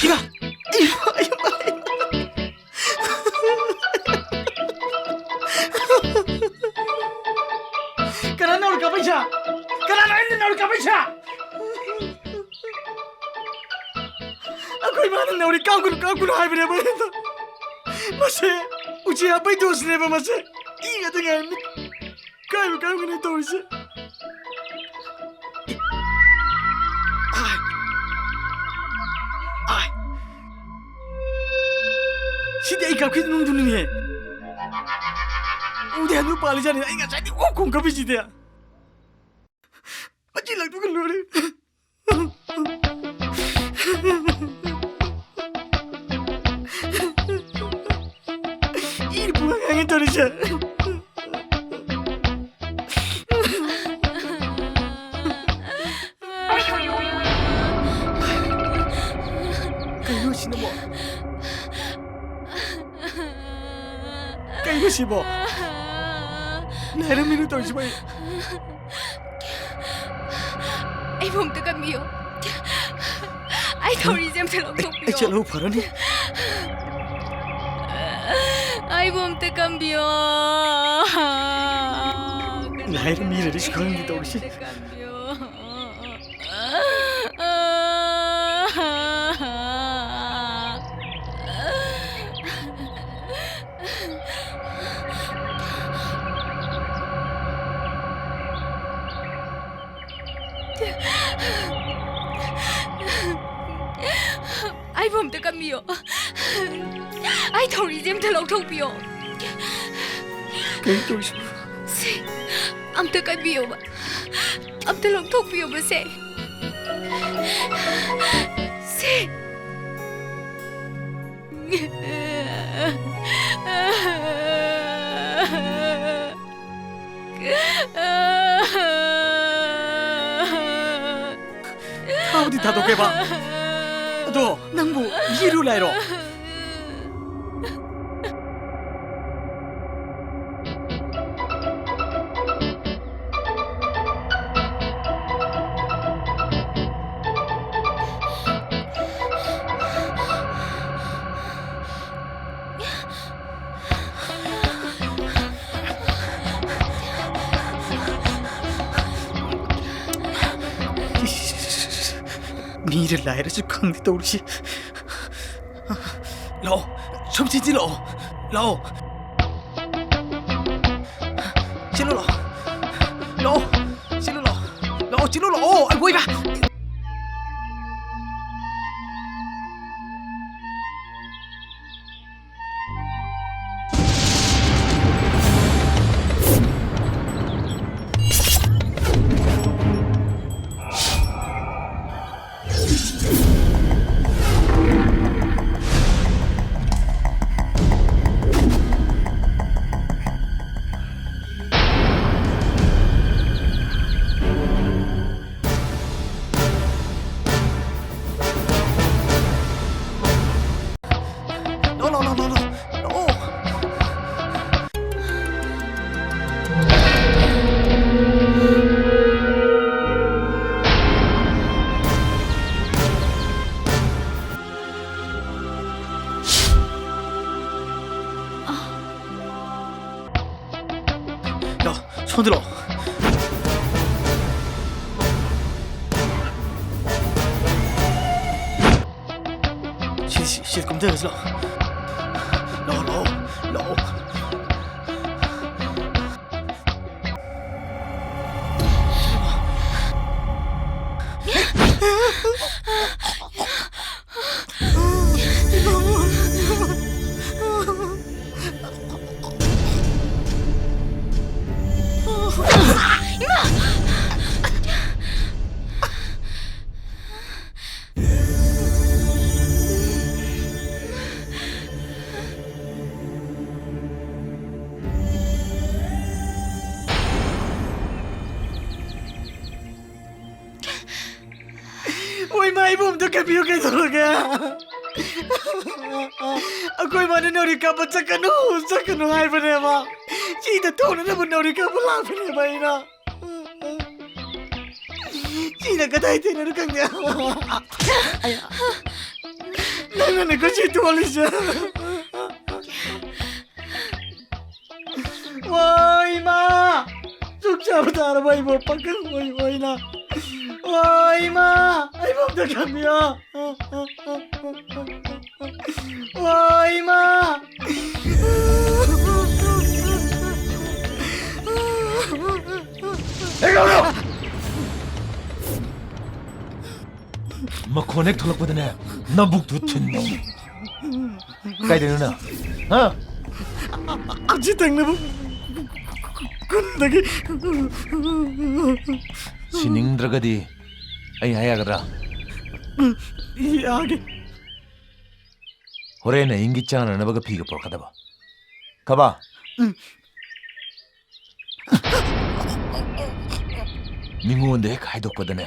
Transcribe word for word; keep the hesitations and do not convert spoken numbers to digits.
ꯏꯃꯥ! ꯏꯃꯥ! ꯏꯃꯥ! ꯀꯅꯥ ꯅꯥꯎꯔꯤ ꯀꯥꯞꯄꯩꯁꯦ? ꯀꯅꯥꯅꯣ ꯑꯩꯅ ꯅꯥꯎꯔꯤ ꯀꯥꯞꯄꯩꯁꯦ? ꯑꯩꯈꯣꯏ ꯃꯥꯅ ꯅꯥꯎꯔꯤ ꯀꯥꯞꯀꯅꯨ, ꯀꯥꯞꯀꯅꯨ ꯍꯥꯏꯕꯅꯦꯕ ꯑꯩꯅ꯫ ꯃꯁꯦ ꯎꯆꯤ ꯍꯥꯞꯄꯩ ꯗꯣꯁꯅꯦꯕ ꯃꯁꯦ꯫ ꯏ ꯉꯥꯛꯇ ꯉꯥꯏꯔꯦ꯫ ꯀꯥꯏꯕ ꯀꯥꯏꯕꯒꯅꯦ ꯇꯧꯔꯤꯁꯦ꯫ ꯑꯥꯏ! ꯑꯥꯏ! ꯁꯤꯗꯤ ꯑꯩ ꯀꯥꯞꯈꯤꯗ ꯅꯨꯡꯗꯨꯅꯤꯅꯦ꯫ ꯎꯗꯦ ꯍꯥꯏꯕꯗꯨ ꯄꯥꯜꯂꯤꯖꯥꯠꯅꯤ꯫ ꯑꯩ ꯉꯁꯥꯏꯗꯤ ꯑꯣꯛ ꯈꯣꯡ ꯀꯥꯞꯄꯤꯁꯤꯗꯤ꯫ ꯃꯆꯤꯟ ꯂꯪꯊꯣꯛꯀ ꯂꯣꯏꯔꯦ꯫ ꯏ ꯄꯨꯡꯉꯥꯡ ꯉꯥꯡꯉꯦ ꯇꯧꯔꯤꯁꯦ꯫ ꯀꯩꯅꯣ ꯁꯤꯅꯃꯣ? ꯀꯩꯅꯣ ꯁꯤꯕꯣ? ꯂꯥꯏꯔꯝꯃꯤꯅ ꯇꯧꯔꯤꯁꯤꯕꯣ ꯑꯩ? ꯑꯩꯕꯨ ꯑꯝꯇ ꯀꯟꯕꯤꯌꯣ꯫ ꯑꯩ ꯊꯧꯔꯤꯁꯦ ꯑꯝꯇ ꯑꯩ, ꯑꯩ ꯂꯧꯊꯣꯛꯄꯤꯌꯣ꯫ ꯆꯠꯂꯨ ꯐꯔꯅꯤ꯫ ꯑꯩꯕꯨ ꯑꯝꯇ ꯀꯟꯕꯤꯌꯣ꯫ ꯂꯥꯏꯔ ꯃꯤꯔꯗꯤ ꯁꯨꯈꯪꯗꯤ ꯇꯧꯔꯤꯁꯦ꯫ ꯑꯝꯇ ꯀꯟꯕꯤꯌꯣ꯫ ꯑꯩꯕꯨ ꯑꯝꯇ ꯀꯟꯕꯤꯌꯣ꯫ ꯑꯩ ꯊꯧꯔꯤꯁꯦ ꯑꯝꯇ ꯂꯧꯊꯣꯛꯄꯤꯌꯣ꯫ ꯀꯩꯅꯣ ꯇꯧꯔꯤꯁꯤꯕꯣ? ꯁꯦ, ꯑꯝꯇ ꯀꯟꯕꯤꯌꯣꯕ꯫ ꯑꯝꯇ ꯂꯧꯊꯣꯛꯄꯤꯌꯣꯕ ꯁꯦ꯫ ꯁꯦ꯫ ꯊꯥ ꯑꯗꯨꯗꯤ ꯊꯥꯗꯣꯛꯀꯦꯕ꯫ ꯑꯗꯣ ꯅꯪꯕꯨ ꯃꯤꯔꯣ ꯂꯥꯏꯔꯣ? ꯃꯤꯔ ꯂꯥꯏꯔꯁꯨ ꯈꯪꯗꯦ ꯇꯧꯔꯤꯁꯤ꯫ ꯂꯥꯛꯑꯣ, ꯁꯨꯝ ꯆꯦꯟꯁꯤꯜꯂꯛꯑꯣ꯫ ꯂꯥꯛꯑꯣ꯫ ꯆꯦꯜꯂꯨ ꯂꯥꯛꯑꯣ꯫ ꯂꯥꯛꯑꯣ꯫ ꯆꯦꯜꯂꯨ ꯂꯥꯛꯑꯣ꯫ ꯂꯥꯛꯑꯣ, ꯆꯦꯜꯂꯨ ꯂꯥꯛꯑꯣ꯫ ꯑꯩꯈꯣꯏꯒ꯫ No, no, no, no, no. No. 야, 손 들어. 시, 시, 시, 깜짝이야. 러, 러, 러. ꯍꯣꯏ, ꯏꯃꯥ, ꯑꯩꯕꯨ ꯑꯝꯇ ꯀꯟꯕꯤꯌꯨ, ꯀꯩꯗꯧꯔꯒꯦ? ꯑꯩꯈꯣꯏ ꯃꯥꯅ ꯅꯥꯎꯔꯤ ꯀꯥꯞꯄ ꯆꯠꯀꯅꯨ, ꯆꯠꯀꯅꯨ ꯍꯥꯏꯕꯅꯦꯕ꯫ ꯁꯤꯗ ꯊꯣꯡꯅꯅꯕ ꯅꯥꯎꯔꯤ ꯀꯥꯞꯄ ꯂꯥꯛꯄꯅꯦꯕ ꯑꯩꯅ꯫ ꯁꯤꯅ ꯀꯗꯥꯏꯗꯩꯅꯣ ꯈꯪꯗꯦ꯫ ꯑꯌꯥ꯫ ꯅꯪꯅꯅꯦꯀꯣ ꯁꯤ ꯊꯣꯛꯍꯜꯂꯤꯁꯦ꯫ ꯋꯥ, ꯏꯃꯥ! ꯆꯨꯛ ꯆꯥꯕ ꯇꯥꯔꯕ ꯑꯩꯕꯨ ꯄꯥꯈꯪ ꯑꯣꯏ ꯑꯣꯏꯅ? ꯋꯥ, ꯏꯃꯥ! ꯑꯩꯕꯨ ꯑꯝꯇ ꯈꯟꯕꯤꯌꯣ꯫ ꯋꯥ, ꯏꯃꯥ! ꯃꯈꯣꯟ ꯍꯦꯛ ꯊꯣꯛꯂꯛꯄꯗꯅꯦ, ꯅꯕꯨꯛꯇꯨ ꯊꯤꯟꯅꯤ꯫ ꯀꯥꯏꯗꯩꯅꯣ ꯅꯪ? ꯍꯥ? ꯑꯁꯤ ꯊꯦꯡꯅꯕ ꯀꯨꯟꯗꯒꯤ꯫ ꯁꯤꯅꯤꯡꯗ꯭ꯔꯒꯗꯤ ꯑꯩ ꯍꯥꯏ ꯌꯥꯒꯗ꯭ꯔꯥ? ꯌꯥꯒꯦ꯫ ꯍꯣꯔꯦꯟ ꯑꯍꯤꯡꯒꯤ ꯆꯥꯅꯅꯕꯒ ꯐꯤꯒ ꯄꯨꯔꯛꯀꯗꯕ꯫ ꯈꯕ? ꯃꯤꯉꯣꯟꯗ ꯍꯦꯛ ꯍꯥꯏꯗꯣꯛꯄꯗꯅꯦ꯫